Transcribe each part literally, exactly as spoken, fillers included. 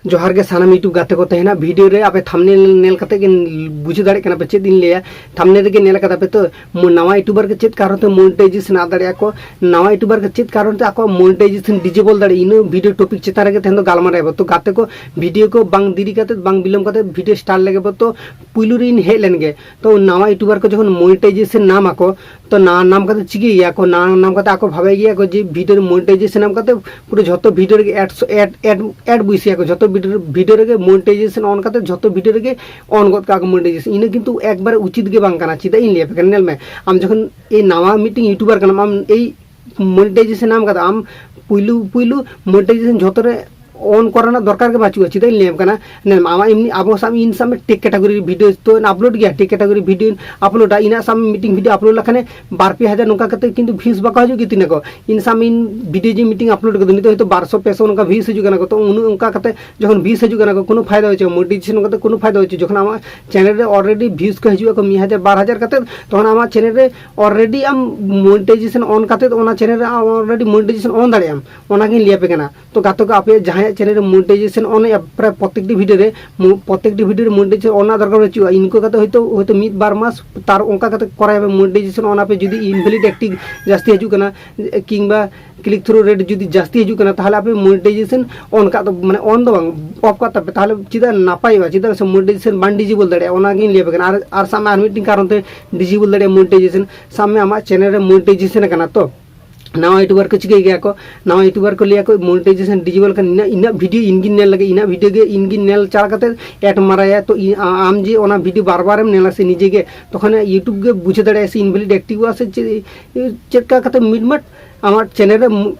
ᱡᱚᱦᱟᱨ ᱜᱮ ᱥᱟᱱᱟᱢ YouTube ᱜᱟᱛᱮ ᱠᱚ᱾ ᱛᱮᱦᱮᱧᱟᱜ ᱵᱷᱤᱰᱤᱭᱳ ᱨᱮ ᱟᱯᱮ ᱛᱷᱟᱢᱵᱱᱮᱞ ᱧᱮᱞ ᱠᱟᱛᱮ ᱜᱮ ᱵᱩᱡᱷᱟᱹᱣ ᱫᱟᱲᱮᱭᱟᱜ ᱠᱟᱱᱟ ᱯᱮ ᱪᱮᱫ ᱤᱧ ᱞᱟᱹᱭᱟ᱾ ᱛᱷᱟᱢᱵᱱᱮᱞ ᱨᱮᱜᱮ ᱧᱮᱞ ᱠᱟᱫᱟ ᱯᱮ ᱛᱚ, ᱢᱚ- ᱱᱟᱣᱟ YouTuber ᱠᱚ ᱪᱮᱫ ᱠᱟᱨᱚᱱ ᱛᱮ ᱢᱚᱱᱤᱴᱟᱭᱡᱮᱥᱚᱱ ᱟᱫ ᱫᱟᱲᱮᱭᱟᱜᱼᱟ ᱠᱚ᱾ ᱱᱟᱣᱟ YouTuber ᱠᱚ ᱪᱮᱫ ᱠᱟᱨᱚᱱ ᱛᱮ ᱟᱠᱚᱣᱟᱜ ᱢᱚᱱᱤᱴᱟᱭᱡᱮᱥᱚᱱ ᱰᱤᱡᱮᱵᱚᱞ ᱫᱟᱲᱮᱭᱟᱜᱼᱟ, ᱤᱱᱟᱹ ᱵᱷᱤᱰᱤᱭᱳ ᱴᱚᱯᱤᱠ ᱪᱮᱛᱟᱱ ᱨᱮᱜᱮ ᱛᱮᱦᱮᱧ ᱫᱚ ᱜᱟᱞᱢᱟᱨᱟᱣ ᱟᱵᱚ᱾ ᱛᱚ ᱜᱟᱛᱮ ᱠᱚ, ᱵᱷᱤᱰᱤᱭᱳ ᱠᱚ ᱵᱟᱝ ᱫᱮᱨᱤ ᱠᱟᱛᱮ, ᱵᱟᱝ ᱵᱤᱞᱚᱢ ᱠᱟᱛᱮ ᱵᱷᱤᱰᱤᱭᱳ ᱥᱴᱟᱨᱴ ᱞᱮᱜᱮ ᱵᱚ᱾ ᱛᱚ ᱯᱩᱭᱞᱩ ᱨᱮᱧ ᱦᱮᱡ ᱞᱮᱱ ᱜᱮ᱾ ᱛᱚ ᱱᱟᱣᱟ YouTuber ᱠᱚ ᱡᱚᱠᱷᱚᱱ ᱢᱚᱱᱤᱴᱟᱭᱡᱮᱥᱚᱱ ᱧᱟᱢ ᱟᱠᱚ, ᱛᱚ ᱱᱟ ᱧᱟᱢ ᱠᱟᱛᱮ ᱪᱤᱠᱟᱹᱭ ᱜᱮᱭᱟ ᱠᱚ? ᱱᱟ ᱧᱟᱢ ᱠᱟᱛᱮ ᱟᱠᱚ ᱵᱷᱟᱵᱮ ᱜᱮᱭᱟ ᱠᱚ ᱡᱮ ᱵᱷᱤᱰᱤᱭᱳ ᱨᱮ ᱢᱚᱱᱤᱴᱟᱭᱡᱮᱥᱚᱱ ᱧᱟᱢ ᱠᱟᱛᱮ ᱯᱩᱨᱟᱹ ᱡᱷᱚᱛᱚ ᱵᱷᱤᱰᱤᱭᱳ ᱨᱮᱜᱮ ᱮᱰ ᱮᱰ ᱮᱰ ᱮᱰ ᱵᱟᱹᱭᱥᱟᱹᱭᱟᱠᱚ, ᱡᱷᱚᱛᱚ ᱵᱷᱤᱰᱤᱭᱳ ᱵᱷᱤᱰᱤᱭᱳ ᱨᱮᱜᱮ ᱢᱚᱱᱤᱴᱟᱭᱡᱮᱥᱚᱱ ᱚᱱ ᱠᱟᱛᱮ ᱡᱷᱚᱛᱚ ᱵᱷᱤᱰᱤᱭᱳ ᱨᱮᱜᱮ ᱚᱱ ᱜᱚᱫ ᱠᱟᱜᱼᱟ ᱠᱚ ᱢᱚᱱᱤᱴᱟᱭᱡᱮᱥᱚᱱ᱾ ᱤᱱᱟᱹ ᱠᱤᱱᱛᱩ ᱮᱠᱵᱟᱨᱮ ᱩᱪᱤᱛ ᱜᱮ ᱵᱟᱝ ᱠᱟᱱᱟ᱾ ᱪᱮᱫᱟᱜ ᱤᱧ ᱞᱟᱹᱭ ᱟᱯᱮ ᱠᱟᱱᱟ, ᱧᱮᱞ ᱢᱮ, ᱟᱢ ᱡᱚᱠᱷᱚᱱ ᱮᱭ ᱱᱟᱣᱟ ᱢᱤᱫᱴᱮᱱ YouTuber ᱠᱟᱱᱟᱢ, ᱟᱢ ᱮᱭ ᱢᱚᱱᱤᱴᱟᱭᱡᱮᱥᱚᱱ ᱧᱟᱢ ᱠᱟᱫᱟ, ᱟᱢ ᱯᱩᱭᱞᱩ ᱯᱩᱭᱞᱩ ᱢᱚᱱᱤᱴᱟᱭᱡᱮᱥᱚᱱ ᱡᱷᱚᱛᱚ ᱨᱮ ᱚᱱ ᱠᱚᱨᱮᱱᱟᱜ ᱫᱚᱨᱠᱟᱨ ᱜᱮ ᱵᱟᱹᱪᱩᱜᱼᱟ᱾ ᱪᱮᱫᱟᱜ ᱤᱧ ᱞᱟᱹᱭᱟᱢ ᱠᱟᱱᱟ, ᱧᱮᱞ ᱢᱮ, ᱟᱢᱟᱜ ᱮᱢᱱᱤ ᱟᱵᱚ ᱥᱟᱵ ᱢᱮ, ᱤᱧ ᱥᱟᱵ ᱢᱮ ᱴᱮᱠ ᱠᱮᱴᱟᱜᱚᱨᱤ ᱵᱷᱤᱰᱤᱭᱳ ᱛᱚ ᱟᱯᱞᱳᱰ ᱜᱮᱭᱟ, ᱴᱮᱠ ᱠᱮᱴᱟᱜᱚᱨᱤ ᱵᱷᱤᱰᱤᱭᱳ ᱟᱯᱞᱳᱰᱟ, ᱤᱧᱟᱹᱜ ᱥᱟᱵ ᱢᱮ ᱢᱤᱫᱴᱮᱱ ᱵᱷᱤᱰᱤᱭᱳ ᱟᱯᱞᱳᱰ ᱞᱮᱠᱷᱟᱱᱮ ᱵᱟᱨ ᱯᱮ ᱦᱟᱡᱟᱨ ᱱᱚᱝᱠᱟ ᱠᱟᱛᱮ ᱠᱤᱱᱛᱩ ᱵᱷᱤᱭᱩᱥ ᱵᱟᱠᱚ ᱦᱤᱡᱩᱜ ᱜᱮ ᱛᱤᱧᱟ ᱠᱚ᱾ ᱤᱧ ᱥᱟᱵ ᱢᱮ ᱤᱧ ᱵᱷᱤᱰᱤᱭᱳ ᱡᱮ ᱢᱤᱫᱴᱮᱱ ᱟᱯᱞᱳᱰ ᱠᱟᱫᱟ, ᱱᱤᱛᱚᱜ ᱦᱚᱭᱛᱳ ᱵᱟᱨᱥᱚ ᱯᱮᱥᱚ ᱱᱚᱝᱠᱟ ᱵᱷᱤᱭᱩᱥ ᱦᱤᱡᱩᱜ ᱠᱟᱱᱟ ᱠᱚ᱾ ᱛᱚ ᱩᱱᱟᱹᱜ ᱚᱱᱠᱟ ᱠᱟᱛᱮ ᱡᱚᱠᱷᱚᱱ ᱵᱷᱤᱭᱩᱥ ᱦᱤᱡᱩᱜ ᱠᱟᱱᱟ ᱠᱚ, ᱠᱳᱱᱳ ᱯᱷᱟᱭᱫᱟ ᱵᱟᱹᱪᱩᱜᱼᱟ, ᱢᱚᱱᱤᱴᱟᱭᱡᱮᱥᱚᱱ ᱠᱟᱛᱮ ᱠᱳᱱᱳ ᱯᱷᱟᱭᱫᱟ ᱵᱟᱹᱪᱩᱜᱼᱟ᱾ ᱡᱚᱠᱷᱚᱱ ᱟᱢᱟᱜ ᱪᱮᱱᱮᱞ ᱨᱮ ᱚᱞᱨᱮᱰᱤ ᱵᱷᱤᱭᱩᱥ ᱠᱚ ᱦᱤᱡᱩᱜ ᱟᱠᱚ ᱢᱤᱫ ᱦᱟᱡᱟᱨ ᱵᱟᱨ ᱦᱟᱡᱟᱨ ᱠᱟᱛᱮ, ᱛᱚᱠᱷᱚᱱ ᱟᱢᱟᱜ ᱪᱮᱱᱮᱞ ᱨᱮ ᱚᱞᱨᱮᱰᱤ ᱟᱢ ᱢᱚᱱᱤᱴᱟᱭᱡᱮᱥᱚᱱ ᱚᱱ ᱠᱟᱛᱮ ᱚᱱᱟ ᱪᱮᱱᱮᱞ ᱨᱮ ᱟᱢ ᱚᱞᱨᱮᱰᱤ ᱢᱚᱱᱤᱴᱟᱭᱡᱮᱥᱚᱱ ᱚᱱ ᱫᱟᱲᱮᱭᱟᱜ ᱟᱢ᱾ ᱚᱱᱟᱜᱤᱧ ᱞᱟᱹᱭ ᱟᱯᱮ ᱠᱟᱱᱟ᱾ ᱛᱚ ᱜᱟᱛᱮ ᱠᱚ, ᱟᱯᱮ ᱡᱟᱦᱟᱸᱭᱟᱜ ᱪᱮᱱᱮᱞ ᱨᱮ ᱢᱚᱱᱤᱴᱟᱭᱡᱮᱥᱚᱱ ᱚᱱ ᱮᱫᱼᱟ, ᱯᱨᱟᱭ ᱯᱨᱚᱛᱮᱠᱴᱤ ᱵᱷᱤᱰᱤᱭᱳ ᱨᱮ ᱢᱚ- ᱯᱨᱚᱛᱮᱠᱴᱤ ᱵᱷᱤᱰᱤᱭᱳ ᱨᱮ ᱢᱚᱱᱤᱴᱟᱭᱡᱮᱥᱚᱱ ᱚᱱ ᱨᱮᱱᱟᱜ ᱫᱚᱨᱠᱟᱨ ᱵᱟᱹᱪᱩᱜᱼᱟ᱾ ᱤᱱᱠᱟᱹ ᱠᱟᱛᱮ ᱦᱚᱭᱛᱳ ᱦᱚᱭᱛᱳ ᱢᱤᱫ ᱵᱟᱨ ᱢᱟᱥ ᱛᱟᱨ ᱚᱱᱠᱟ ᱠᱟᱛᱮ ᱠᱚᱨᱟᱣ ᱟᱯᱮ ᱢᱚᱱᱤᱴᱟᱭᱡᱮᱥᱚᱱ ᱚᱱ ᱟᱯᱮ᱾ ᱡᱩᱫᱤ ᱤᱱᱵᱷᱮᱞᱤᱰ ᱮᱠᱴᱤᱝ ᱡᱟᱹᱥᱛᱤ ᱦᱤᱡᱩᱜ ᱠᱟᱱᱟ ᱠᱤᱝᱵᱟ ᱠᱞᱤᱠ ᱛᱷᱨᱩ ᱨᱮᱴ ᱡᱩᱫᱤ ᱡᱟᱹᱥᱛᱤ ᱦᱤᱡᱩᱜ ᱠᱟᱱᱟ, ᱛᱟᱦᱚᱞᱮ ᱟᱯᱮ ᱢᱚᱱᱤᱴᱟᱭᱡᱮᱥᱚᱱ ᱚᱱ ᱠᱟᱜ ᱫᱚ, ᱢᱟᱱᱮ ᱚᱱ ᱫᱚ ᱵᱟᱝ, ᱚᱯᱷ ᱠᱟᱜ ᱛᱟᱯᱮ, ᱛᱟᱦᱚᱞᱮ ᱪᱮᱫᱟᱜ ᱱᱟᱯᱟᱭᱚᱜᱼᱟ? ᱪᱮᱫᱟᱜ ᱥᱮ ᱢᱚᱱᱤᱴᱟᱭᱡᱮᱥᱚᱱ ᱵᱟᱝ ᱰᱤᱡᱮᱵᱚᱞ ᱫᱟᱲᱮᱭᱟᱜᱼᱟ, ᱚᱱᱟᱜᱤᱧ ᱞᱟᱹᱭ ᱟᱯᱮ ᱠᱟᱱᱟ᱾ ᱟᱨ ᱟᱨ ᱥᱟᱵ ᱢᱮ ᱟᱨ ᱢᱤᱫᱴᱮᱱ ᱠᱟᱨᱚᱱ ᱛᱮ ᱰᱤᱡᱮᱵᱚᱞ ᱫᱟᱲᱮᱭᱟᱜᱼᱟ ᱢᱚᱱᱤᱴᱟᱭᱡᱮᱥᱚᱱ᱾ ᱥᱟᱵ ᱢᱮ ᱟᱢᱟᱜ ᱪᱮᱱᱮᱞ ᱨᱮ ᱢᱚᱱᱤᱴᱟᱭᱡᱮᱥᱚᱱ ᱟᱠᱟᱱᱟ, ᱛᱚ ᱱᱟᱣᱟ YouTuber ᱠᱚ ᱪᱤᱠᱟᱹᱭ ᱜᱮᱭᱟ ᱠᱚ, ᱱᱟᱣᱟ YouTuber ᱠᱚ ᱞᱟᱹᱭᱟ ᱠᱚ ᱢᱚᱱᱤᱴᱟᱭᱡᱮᱥᱚᱱ ᱰᱤᱡᱮᱵᱚᱞ ᱠᱟᱱᱟ, ᱤᱧᱟᱹᱜ ᱤᱧᱟᱹᱜ ᱵᱷᱤᱰᱤᱭᱳ ᱤᱧ ᱜᱤᱧ ᱧᱮᱞ ᱞᱟᱹᱜᱤᱫ, ᱤᱧᱟᱹᱜ ᱵᱷᱤᱰᱤᱭᱳ ᱜᱮ ᱤᱧ ᱜᱤᱧ ᱧᱮᱞ ᱪᱟᱞ ᱠᱟᱛᱮ ᱮᱰ ᱢᱟᱨᱟᱭᱟ᱾ ᱛᱚ ᱤᱧ ᱟ- ᱟᱢ ᱡᱮ ᱚᱱᱟ ᱵᱷᱤᱰᱤᱭᱳ ᱵᱟᱨ ᱵᱟᱨᱮᱢ ᱧᱮᱞᱟ ᱥᱮ ᱱᱤᱡᱮ ᱜᱮ, ᱛᱚᱠᱷᱚᱱ YouTube ᱜᱮ ᱵᱩᱡᱷᱟᱹᱣ ᱫᱟᱲᱮᱭᱟᱜᱼᱟ ᱥᱮ ᱤᱱᱵᱷᱮᱞᱤᱰ ᱮᱠᱴᱤᱝ ᱚᱜᱼᱟ ᱥᱮ ᱪᱮᱫ, ᱪᱮᱫ ᱞᱮᱠᱟ ᱠᱟᱛᱮ ᱢᱤᱫ ᱢᱟᱴ ᱟᱢᱟᱜ ᱪᱮᱱᱮᱞ ᱨᱮ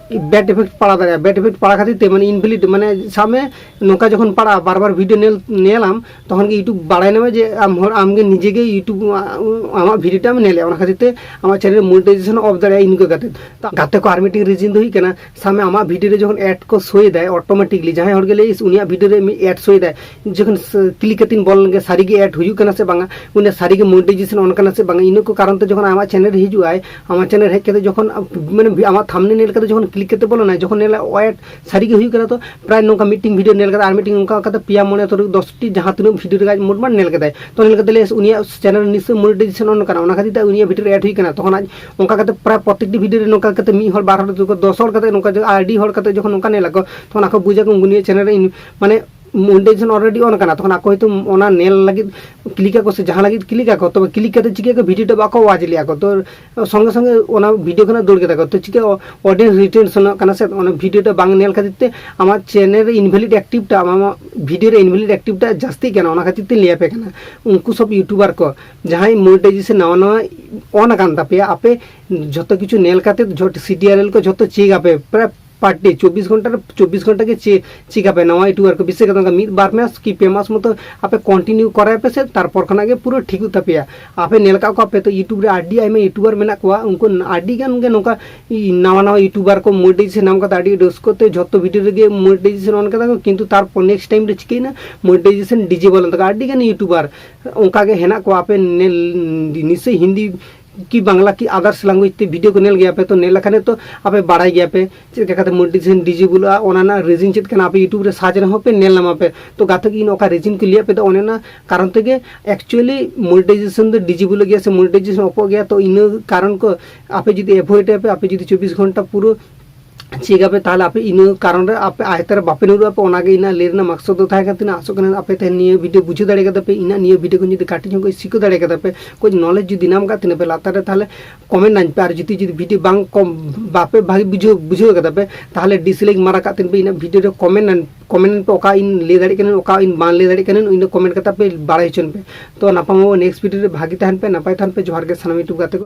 ᱵᱮᱰ ᱤᱯᱷᱮᱠᱴ ᱯᱟᱲᱟᱣ ᱫᱟᱲᱮᱭᱟᱜᱼᱟ᱾ ᱵᱮᱰ ᱤᱯᱷᱮᱠᱴ ᱯᱟᱲᱟᱣ ᱠᱷᱟᱹᱛᱤᱨ ᱛᱮ, ᱢᱟᱱᱮ ᱤᱱᱵᱷᱮᱞᱤᱰ, ᱢᱟᱱᱮ ᱥᱟᱵ ᱢᱮ ᱱᱚᱝᱠᱟ ᱡᱚᱠᱷᱚᱱ ᱯᱟᱲᱟᱜᱼᱟ, ᱵᱟᱨ ᱵᱟᱨ ᱵᱷᱤᱰᱤᱭᱳ ᱧᱮᱞ ᱧᱮᱞᱟᱢ, ᱛᱚᱠᱷᱚᱱ ᱜᱮ YouTube ᱵᱟᱲᱟᱭ ᱧᱟᱢᱟ ᱡᱮ ᱟᱢ ᱦᱚᱲ, ᱟᱢ ᱜᱮ ᱱᱤᱡᱮ ᱜᱮ YouTube ᱟ- ᱟᱢᱟᱜ ᱵᱷᱤᱰᱤᱭᱳ ᱴᱟᱜ ᱮᱢ ᱧᱮᱞᱮᱜᱼᱟ, ᱚᱱᱟ ᱠᱷᱟᱹᱛᱤᱨ ᱛᱮ ᱟᱢᱟᱜ ᱪᱮᱱᱮᱞ ᱨᱮ ᱢᱚᱱᱤᱴᱟᱭᱡᱮᱥᱚᱱ ᱚᱯᱷ ᱫᱟᱲᱮᱭᱟᱜᱼᱟ ᱤᱱᱠᱟᱹ ᱠᱟᱛᱮ᱾ ᱛᱚ ᱜᱟᱛᱮ ᱠᱚ, ᱟᱨ ᱢᱤᱫᱴᱤᱡ ᱨᱤᱡᱤᱱ ᱫᱚ ᱦᱩᱭᱩᱜ ᱠᱟᱱᱟ, ᱥᱟᱵ ᱢᱮ ᱟᱢᱟᱜ ᱵᱷᱤᱰᱤᱭᱳ ᱨᱮ ᱡᱚᱠᱷᱚᱱ ᱮᱰ ᱠᱚ ᱥᱳᱭ ᱫᱟᱭ ᱚᱴᱳᱢᱮᱴᱤᱠᱞᱤ, ᱡᱟᱦᱟᱸᱭ ᱦᱚᱲ ᱜᱮ ᱞᱟᱹᱭ ᱩᱱᱤᱭᱟᱜ ᱵᱷᱤᱰᱤᱭᱳ ᱨᱮ ᱢᱤᱫ ᱮᱰ ᱥᱳᱭ ᱫᱟᱭ, ᱡᱚᱠᱷᱚᱱ ᱠᱞᱤᱠ ᱠᱟᱛᱮᱧ ᱵᱚᱞ ᱞᱮᱱ ᱜᱮ ᱥᱟᱹᱨᱤ ᱜᱮ ᱮᱰ ᱦᱩᱭᱩᱜ ᱠᱟᱱᱟ ᱥᱮ ᱵᱟᱝᱟ, ᱩᱱᱤ ᱥᱟᱹᱨᱤ ᱜᱮ ᱢᱚᱱᱤᱴᱟᱭᱡᱮᱥᱚᱱ ᱚᱱ ᱠᱟᱱᱟ ᱥᱮ ᱵᱟᱝᱟ, ᱤᱱᱟᱹ ᱠᱚ ᱠᱟᱨᱚᱱ ᱛᱮ ᱡᱚᱠᱷᱚᱱ ᱟᱢᱟᱜ ᱪᱮᱱᱮᱞ ᱨᱮ ᱦᱤᱡᱩᱜ ᱟᱭ, ᱟᱢᱟᱜ ᱪᱮᱱᱮᱞ ᱦᱮᱡ ᱠᱟᱛᱮ ᱡᱚᱠᱷᱚᱱ ᱢᱟᱱᱮ ᱱᱚᱣᱟ ᱛᱷᱟᱢᱵᱱᱮᱞ ᱧᱮᱞ ᱠᱟᱛᱮ ᱡᱚᱠᱷᱚᱱ ᱠᱞᱤᱠ ᱠᱟᱛᱮ ᱵᱚᱞᱚᱱᱟᱭ, ᱡᱚᱠᱷᱚᱱ ᱧᱮᱞᱟ ᱚᱭᱮᱴ ᱥᱟᱹᱨᱤ ᱜᱮ ᱦᱩᱭᱩᱜ ᱠᱟᱱᱟ, ᱛᱚ ᱯᱨᱟᱭ ᱱᱚᱝᱠᱟ ᱢᱤᱫᱴᱤᱝ ᱵᱷᱤᱰᱤᱭᱳ ᱧᱮᱞ ᱠᱟᱛᱮ ᱟᱨ ᱢᱤᱫᱴᱤᱝ ᱚᱱᱠᱟ ᱠᱟᱛᱮ ᱯᱮᱭᱟ ᱢᱚᱬᱮ ᱛᱩᱨᱩᱭ ᱫᱚᱥ ᱴᱤ ᱡᱟᱦᱟᱸ ᱛᱤᱱᱟᱹᱜ ᱵᱷᱤᱰᱤᱭᱳ ᱨᱮ ᱟᱡ ᱢᱳᱴᱢᱟᱴ ᱧᱮᱞ ᱠᱮᱫᱟᱭ᱾ ᱛᱚ ᱧᱮᱞ ᱠᱟᱛᱮ ᱞᱟᱹᱭᱟ ᱩᱱᱤᱭᱟᱜ ᱪᱮᱱᱮᱞ ᱨᱮ ᱱᱤᱥᱪᱚᱭ ᱢᱚᱱᱤᱴᱟᱭᱡᱮᱥᱚᱱ ᱚᱱ ᱠᱟᱱᱟ, ᱚᱱᱟ ᱠᱷᱟᱹᱛᱤᱨ ᱛᱮ ᱩᱱᱤᱭᱟᱜ ᱵᱷᱤᱰᱤᱭᱳ ᱨᱮ ᱮᱰ ᱦᱩᱭ ᱠᱟᱱᱟ᱾ ᱛᱚᱠᱷᱚᱱ ᱟᱡ ᱚᱱᱠᱟ ᱠᱟᱛᱮ ᱯᱨᱟᱭ ᱯᱨᱚᱛᱮᱠᱴᱤ ᱵᱷᱤᱰᱤᱭᱳ ᱨᱮ ᱱᱚᱝᱠᱟ ᱠᱟᱛᱮ ᱢᱤᱫ ᱦᱚᱲ ᱵᱟᱨ ᱦᱚᱲ ᱫᱚᱥ ᱦᱚᱲ ᱠᱟᱛᱮ ᱱᱚᱝᱠᱟ ᱡᱮ ᱟᱹᱰᱤ ᱦᱚᱲ ᱠᱟᱛᱮ ᱡᱚᱠᱷᱚᱱ ᱱᱚᱝᱠᱟ ᱧᱮᱞ ᱟᱠᱚ, ᱛᱚᱠᱷᱚᱱ ᱟᱠᱚ ᱵᱩᱡᱟ ᱠᱚ ᱩᱱᱤᱭᱟᱜ ᱪᱮᱱᱮᱞ ᱨᱮ ᱤᱱ-, ᱢᱟᱱᱮ ᱢᱚᱱᱤᱴᱟᱭᱡᱮᱥᱚᱱ ᱚᱞᱨᱮᱰᱤ ᱚᱱ ᱠᱟᱱᱟ᱾ ᱛᱚᱠᱷᱚᱱ ᱟᱠᱚ ᱦᱚᱭᱛᱳ ᱚᱱᱟ ᱧᱮᱞ ᱞᱟᱹᱜᱤᱫ ᱠᱞᱤᱠ ᱟᱠᱚ ᱥᱮ ᱡᱟᱦᱟᱸ ᱞᱟᱹᱜᱤᱫ ᱠᱞᱤᱠ ᱟᱠᱚ, ᱛᱚᱵᱮ ᱠᱞᱤᱠ ᱠᱟᱛᱮ ᱪᱤᱠᱟᱹ ᱠᱚ ᱵᱷᱤᱰᱤᱭᱳ ᱴᱟ ᱵᱟᱠᱚ ᱣᱟᱪ ᱞᱮᱜᱼᱟ ᱠᱚ, ᱛᱚ ᱥᱚᱸᱜᱮ ᱥᱚᱸᱜᱮ ᱚᱱᱟ ᱵᱷᱤᱰᱤᱭᱳ ᱠᱷᱚᱱᱟᱜ ᱫᱟᱹᱲ ᱠᱮᱫᱟ ᱠᱚ᱾ ᱛᱚ ᱪᱤᱠᱟᱹ ᱚᱰᱤᱭᱮᱱᱥ ᱨᱤᱴᱮᱱᱥᱚᱱᱚᱜ ᱠᱟᱱᱟ ᱥᱮ, ᱚᱱᱟ ᱵᱷᱤᱰᱤᱭᱳ ᱴᱟ ᱵᱟᱝ ᱧᱮᱞ ᱠᱷᱟᱹᱛᱤᱨ ᱛᱮ ᱟᱢᱟᱜ ᱪᱮᱱᱮᱞ ᱨᱮ ᱤᱱᱵᱷᱮᱞᱤᱰ ᱮᱠᱴᱤᱵᱷ ᱴᱟ, ᱟᱢᱟᱜ ᱵᱷᱤᱰᱤᱭᱳ ᱨᱮ ᱤᱱᱵᱷᱮᱞᱤᱰ ᱮᱠᱴᱤᱵᱷ ᱴᱟ ᱡᱟᱹᱥᱛᱤᱜ ᱠᱟᱱᱟ᱾ ᱚᱱᱟ ᱠᱷᱟᱹᱛᱤᱨ ᱛᱮ ᱞᱟᱹᱭ ᱟᱯᱮ ᱠᱟᱱᱟ ᱩᱱᱠᱩ ᱥᱚᱵ ᱭᱩᱴᱩᱵᱟᱨ ᱠᱚ ᱡᱟᱦᱟᱸᱭ ᱢᱚᱱᱤᱴᱟᱭᱡᱮᱥᱚᱱ ᱱᱟᱣᱟ ᱱᱟᱣᱟ ᱚᱱ ᱟᱠᱟᱱ ᱛᱟᱯᱮᱭᱟ, ᱟᱯᱮ ᱡᱷᱚᱛᱚ ᱠᱤᱪᱷᱩ ᱧᱮᱞ ᱠᱟᱛᱮ ᱡᱷᱚᱛᱚ ᱥᱤ ᱴᱤ ᱟᱨ ᱮᱞ ᱠᱚ ᱡᱷᱚᱛᱚ ᱪᱮᱠ ᱟᱯᱮ, ᱯᱨᱟᱭ ᱯᱟᱨ ᱰᱮ ᱪᱚᱵᱵᱤᱥ ᱜᱷᱚᱱᱴᱟ ᱨᱮ ᱪᱚᱵᱵᱤᱥ ᱜᱷᱚᱱᱴᱟ ᱜᱮ ᱪᱮ-, ᱪᱮᱠ ᱟᱯᱮ ᱱᱟᱣᱟ ᱭᱩᱴᱩᱵᱟᱨ ᱠᱚ, ᱵᱤᱥᱮᱥ ᱠᱟᱛᱮ ᱚᱱᱠᱟ ᱢᱤᱫ ᱵᱟᱨ ᱢᱟᱥ ᱠᱤ ᱯᱮ ᱢᱟᱥ ᱢᱚᱛᱚ ᱟᱯᱮ ᱠᱚᱱᱴᱤᱱᱤᱭᱩ ᱠᱚᱨᱟᱣ ᱯᱮ ᱥᱮ, ᱛᱟᱨᱯᱚᱨ ᱠᱷᱚᱱᱟᱜ ᱜᱮ ᱯᱩᱨᱟᱹ ᱴᱷᱤᱠᱚᱜ ᱛᱟᱯᱮᱭᱟ᱾ ᱟᱯᱮ ᱧᱮᱞ ᱟᱠᱟᱫ ᱠᱚᱣᱟ ᱯᱮ ᱛᱚ, ᱭᱩᱴᱩᱵᱽ ᱨᱮ ᱟᱹᱰᱤ ᱟᱭᱢᱟ ᱭᱩᱴᱩᱵᱟᱨ ᱢᱮᱱᱟᱜ ᱠᱚᱣᱟ, ᱩᱱᱠᱩ ᱟᱹᱰᱤ ᱜᱟᱱ ᱜᱮ ᱱᱚᱝᱠᱟ ᱱᱟᱣᱟ ᱱᱟᱣᱟ ᱭᱩᱴᱩᱵᱟᱨ ᱠᱚ ᱢᱚᱱᱤᱴᱟᱭᱡᱮᱥᱚᱱ ᱧᱟᱢ ᱠᱟᱛᱮ ᱟᱹᱰᱤ ᱨᱟᱹᱥᱠᱟᱹ ᱛᱮ ᱡᱷᱚᱛᱚ ᱵᱷᱤᱰᱤᱭᱳ ᱨᱮᱜᱮ ᱢᱚᱱᱤᱴᱟᱭᱡᱮᱥᱚᱱ ᱚᱱ ᱠᱟᱫᱟ ᱠᱚ, ᱠᱤᱱᱛᱩ ᱛᱟᱨᱯᱚᱨ ᱱᱮᱠᱥᱴ ᱴᱟᱭᱤᱢ ᱨᱮ ᱪᱤᱠᱟᱹᱭᱮᱱᱟ, ᱢᱚᱱᱤᱴᱟᱭᱡᱮᱥᱚᱱ ᱰᱤᱡᱮᱵᱚᱞ ᱮᱱ ᱛᱟᱠᱚᱣᱟ᱾ ᱟᱹᱰᱤ ᱜᱟᱱ ᱭᱩᱴᱩᱵᱟᱨ ᱚᱱᱠᱟ ᱜᱮ ᱦᱮᱱᱟᱜ ᱠᱚᱣᱟ, ᱟᱯᱮ ᱧᱮᱞ ᱱᱤᱥᱪᱚᱭ ᱦᱤᱱᱫᱤ ᱠᱤ ᱵᱟᱝᱞᱟ ᱠᱤ ᱟᱫᱟᱨᱥ ᱞᱮᱝᱜᱩᱭᱮᱡᱽ ᱛᱮ ᱵᱷᱤᱰᱤᱭᱳ ᱠᱚ ᱧᱮᱞ ᱜᱮᱭᱟ ᱯᱮ, ᱛᱚ ᱧᱮᱞ ᱞᱮᱠᱷᱟᱱ ᱛᱚ ᱟᱯᱮ ᱵᱟᱲᱟᱭ ᱜᱮᱭᱟ ᱯᱮ ᱪᱮᱫ ᱞᱮᱠᱟ ᱠᱟᱛᱮ ᱢᱚᱱᱤᱴᱟᱭᱡᱮᱥᱚᱱ ᱰᱤᱡᱮᱵᱚᱞᱚᱜᱼᱟ, ᱚᱱᱟ ᱨᱮᱱᱟᱜ ᱨᱤᱡᱤᱱ ᱪᱮᱫ ᱠᱟᱱᱟ, ᱟᱯᱮ ᱭᱩᱴᱩᱵᱽ ᱨᱮ ᱥᱟᱨᱪ ᱨᱮᱦᱚᱸ ᱯᱮ ᱧᱮᱞ ᱧᱟᱢᱟ ᱯᱮ᱾ ᱛᱚ ᱜᱟᱛᱮ ᱠᱚ ᱤᱧ ᱚᱠᱟ ᱨᱤᱡᱤᱱ ᱠᱚ ᱞᱟᱹᱭᱟᱫ ᱯᱮ ᱫᱚ, ᱚᱱᱮ ᱚᱱᱟ ᱠᱟᱨᱚᱱ ᱛᱮᱜᱮ ᱮᱠᱪᱩᱭᱮᱞᱤ ᱢᱚᱱᱤᱴᱟᱭᱡᱮᱥᱚᱱ ᱫᱚ ᱰᱤᱡᱮᱵᱚᱞᱚᱜ ᱜᱮᱭᱟ ᱥᱮ ᱢᱚᱱᱤᱴᱟᱭᱡᱮᱥᱚᱱ ᱚᱯᱚᱜ ᱜᱮᱭᱟ᱾ ᱛᱚ ᱤᱱᱟᱹ ᱠᱟᱨᱚᱱ ᱠᱚ ᱟᱯᱮ ᱡᱩᱫᱤ ᱮᱵᱷᱚᱭᱮᱰ ᱟᱯᱮ, ᱟᱯᱮ ᱡᱩᱫᱤ ᱪᱚᱵᱵᱤᱥ ᱜᱷᱚᱱᱴᱟ ᱯᱩᱨᱟᱹ ᱪᱮᱠ ᱟᱯᱮ, ᱛᱟᱦᱚᱞᱮ ᱟᱯᱮ ᱤᱱᱟᱹ ᱠᱟᱨᱚᱱ ᱨᱮ ᱟᱯᱮ ᱟᱭᱛᱮ ᱨᱮ ᱵᱟᱯᱮ ᱱᱩᱨᱩᱜ ᱟᱯᱮ᱾ ᱚᱱᱟᱜᱮ ᱤᱧᱟᱹᱜ ᱞᱟᱹᱭ ᱨᱮᱱᱟᱜ ᱢᱟᱠᱥᱚᱫ ᱫᱚ ᱛᱟᱦᱮᱸ ᱠᱟᱱ ᱛᱤᱧᱟᱹ᱾ ᱟᱥᱚᱜ ᱠᱟᱱᱟ ᱟᱯᱮ ᱛᱮᱦᱮᱧ ᱱᱤᱭᱟᱹ ᱵᱷᱤᱰᱤᱭᱳ ᱵᱩᱡᱷᱟᱹᱣ ᱫᱟᱲᱮ ᱠᱟᱫᱟ ᱯᱮ, ᱤᱧᱟᱹᱜ ᱱᱤᱭᱟᱹ ᱵᱷᱤᱰᱤᱭᱳ ᱠᱷᱚᱱ ᱡᱩᱫᱤ ᱠᱟᱹᱴᱤᱡ ᱦᱚᱸ ᱠᱚ ᱥᱤᱠᱷᱟᱹᱣ ᱫᱟᱲᱮ ᱠᱟᱫᱟ ᱯᱮ, ᱠᱩᱪ ᱱᱚᱞᱮᱡᱽ ᱡᱩᱫᱤ ᱧᱟᱢ ᱠᱟᱫ ᱛᱤᱧᱟᱹ ᱯᱮ ᱞᱟᱛᱟᱨ ᱨᱮ, ᱛᱟᱦᱚᱞᱮ ᱠᱚᱢᱮᱱᱴ ᱟᱹᱧ ᱯᱮ᱾ ᱟᱨ ᱡᱩᱫᱤ ᱡᱩᱫᱤ ᱵᱷᱤᱰᱤᱭᱳ ᱵᱟᱝ ᱠᱚᱢ ᱵᱟᱯᱮ ᱵᱷᱟᱜᱮ ᱵᱩᱡᱷᱟᱹᱣ ᱵᱩᱡᱷᱟᱹᱣ ᱠᱟᱫᱟ ᱯᱮ, ᱛᱟᱦᱚᱞᱮ ᱰᱤᱥᱞᱟᱭᱤᱠ ᱢᱟᱨᱟ ᱠᱟᱜ ᱛᱤᱧ ᱯᱮ, ᱤᱧᱟᱹᱜ ᱵᱷᱤᱰᱤᱭᱳ ᱨᱮ ᱠᱚᱢᱮᱱᱴ ᱠᱚᱢᱮᱱᱴ ᱯᱮ, ᱚᱠᱟ ᱤᱧ ᱞᱟᱹᱭ ᱫᱟᱲᱮᱭᱟᱜ ᱠᱟᱱᱟ, ᱚᱠᱟ ᱤᱧ ᱵᱟᱝ ᱞᱟᱹᱭ ᱫᱟᱲᱮᱭᱟᱜ ᱠᱟᱱᱟ, ᱤᱧ ᱫᱚ ᱠᱚᱢᱮᱱᱴ ᱠᱟᱛᱮ ᱯᱮ ᱵᱟᱲᱟᱭ ᱦᱚᱪᱚᱧ ᱯᱮ᱾ ᱛᱚ ᱱᱟᱯᱟᱢ ᱟᱵᱚ ᱱᱮᱠᱥᱴ ᱵᱷᱤᱰᱤᱭᱳ ᱨᱮ᱾ ᱵᱷᱟᱜᱮ ᱛᱟᱦᱮᱱ ᱯᱮ, ᱱᱟᱯᱟᱭ ᱛᱟᱦᱮᱱ ᱯᱮ᱾ ᱡᱚᱦᱟᱨ ᱜᱮ ᱥᱟᱱᱟᱢ ᱭᱩᱴᱩᱵᱽ ᱜᱟᱛᱮ ᱠᱚ᱾